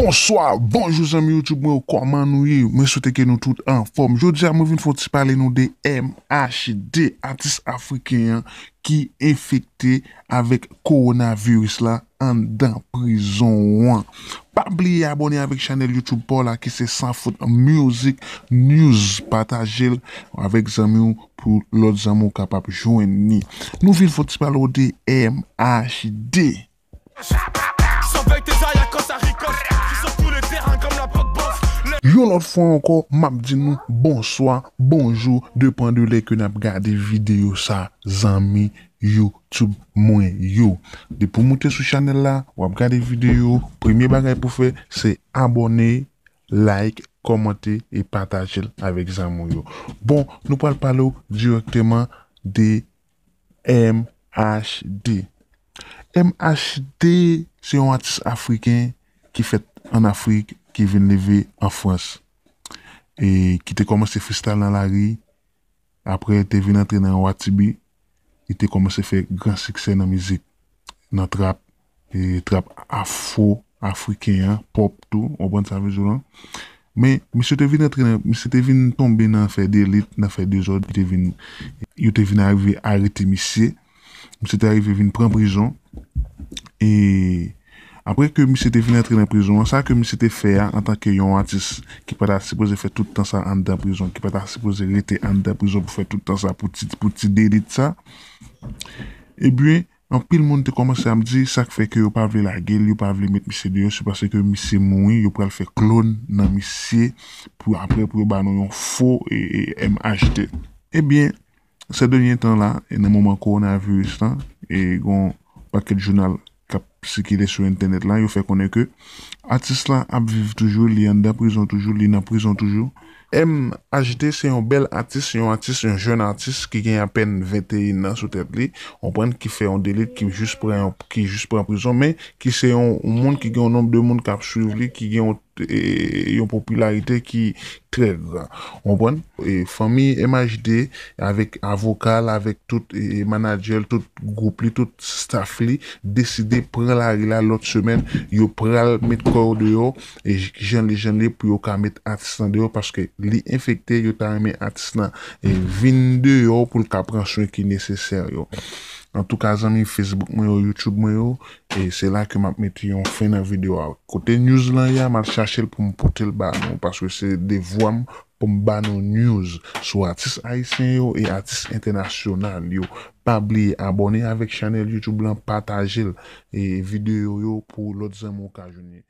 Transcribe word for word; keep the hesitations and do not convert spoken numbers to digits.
Bonswa, bonjou zanmi YouTube mwen yo, kòman nou ye? Mwen swete ke nou tout anfòm. Jodi a mwen vin fè yon ti pale nou de M H D, atis afriken an ki enfekte avèk kowonaviris la anndan prizon an. Pa bliye abòne avèk chanèl YouTube pa w la ki se San Fout Music News, pataje l avèk zanmi w pou lòt zanmi w kapab jwenn li. Nou vin fè yon ti pale w de M H D. Yon lòt fwa ankò, m ap di nou bonswa, bonjou, depann de lè ke n ap gade videyo sa, zanmi YouTube mwen yo. Depi w moute sou chanèl la, w ap gade videyo, premye bagay pou fè, se abòne, like, kòmante e pataje l avèk zanmi w yo. Bon, nou pral pale w dirèkteman de M H D. M H D se yon atis afriken ki fèt ann Afrik, ki vin leve an Frans. E ki te kòmanse freestyle nan lari, apre te vin antre nan Watibi, li te kòmanse fè gran siksè nan mizik, nan trap, e trap afro, afriken an, pop tou, w konprann sa m vle di w lan. Men, misye te vin antre nan, misye te vin tonbe nan fè delit, nan fè dezòd, li te vin, yo te vin arive arete misye. Misye te arive vin pran prizon. E apre ke misye te vin antre nan prizon an, sa ke misye te fè a antanke yon atis ki pa ta sipoze fè tout tan sa anndan prizon, ki pa ta sipoze rete anndan prizon pou fè tout tan sa, pou ti, pou ti delit sa, ebyen, anpil moun te kòmanse ap di sa k fè ke yo pa vle lage l, yo pa vle met misye deyò, se paske misye mouri, yo pral fè klòn nan misye pou apre pou yo ba nou yon fo e, e M H D. Ebyen, sè dènye tan la, e nan moman kowonaviris lan, e gon pakèt jounal k ap sikile sou entènèt la, yo fè konnen ke atis la ap viv toujou, li anndan prizon toujou, li nan prizon toujou. M H D se yon bèl atis, yon atis, yon jèn atis ki gen apèn venteyen an sou tèt li, w konprann, ki fè yon delit, ki jis pran yon, ki jis pran prizon, men ki se yon, yon moun ki gen yon nonb de moun k ap swiv li, ki gen yon, e, yon popilarite ki trè gran. W konprann? E fanmi M H D, avèk avoka l, avèk tout, e, manadjè l, tout gwoup li, tout staff li, deside pran lari la lòt semèn. Yo pral met kò yo deyò, e j-, jan li, jan li pou yo ka met atis lan deyò, paske li enfekte, yo ta renmen atis lan, e, vin deyò pou l ka pran swen ki nesesè yo. Antouka, zanmi Facebook mwen yo, YouTube mwen yo, e se la ke m ap mete yon fen nan videyo a. Kote news lan ye a, m al chache l pou m pote l ba nou, paske se devwa m pou m ba nou news sou atis ayisyen yo e atis entènasyonal yo. Pa bliye abòne avèk chanèl YouTube lan, pataje l, e videyo yo pou lòt zanmi w ka jwenn li.